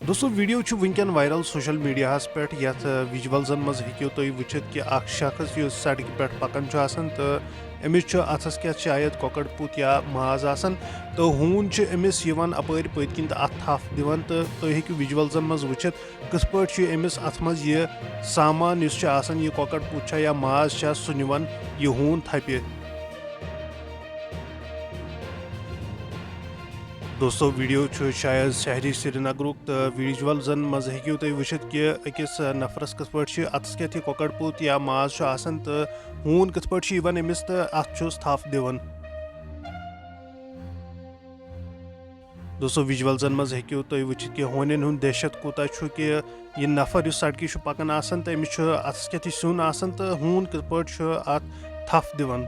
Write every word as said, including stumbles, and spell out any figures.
دوستو، ویڈیو چھُ وٕنکیٚن وائرل سوشل میڈیاہَس پٮ۪ٹھ، یَتھ ویجولزن منٛز ہیٚکِو تُہۍ وٕچھِتھ کہِ اکھ شخص یُس سڑکہِ پٮ۪ٹھ پکان چھُ آسان تہٕ أمِس چھُ اَتھس کٮ۪تھ شاید کۄکر پوٗت یا ماز آسان تہٕ ہوٗن چھُ أمِس یِوان اَپٲرۍ پٔتۍ کِنۍ تہٕ اَتھ تھپھ دِوان تہٕ تُہۍ ہیٚکِو ویجولزن منٛز وٕچھِتھ کِتھ پٲٹھۍ چھُ أمِس اَتھ منٛز یہِ سامان یُس چھُ آسان، یہِ کۄکر پوٗت چھا یا ماز چھا، سُہ نِوان یہِ ہوٗن تھپہِ۔ دوستو، ویڈیو چھُ شاید شہری سرینگرُک تہٕ ویجولزن منٛز ہیٚکِو تُہۍ وٕچھِتھ کہِ أکِس نفرس کِتھ پٲٹھۍ چھُ اَتھس کٮ۪تھ یہِ کۄکر پوٗت یا ماز چھُ آسان تہٕ ہوٗن کِتھ پٲٹھۍ چھُ یِوان أمِس تہٕ اَتھ چھُس تھپھ دِوان۔ دوستو، ویجولزن منٛز ہیٚکِو تُہۍ وٕچھِتھ کہِ ہونٮ۪ن ہُنٛد دہشت کوٗتاہ چھُ کہِ یہِ نفر یُس سڑکہِ چھُ پکان آسان تہٕ أمِس چھُ اَتھس کٮ۪تھ یہِ سیُن آسان تہٕ ہوٗن کِتھ پٲٹھۍ چھُ اَتھ تھپھ دِوان۔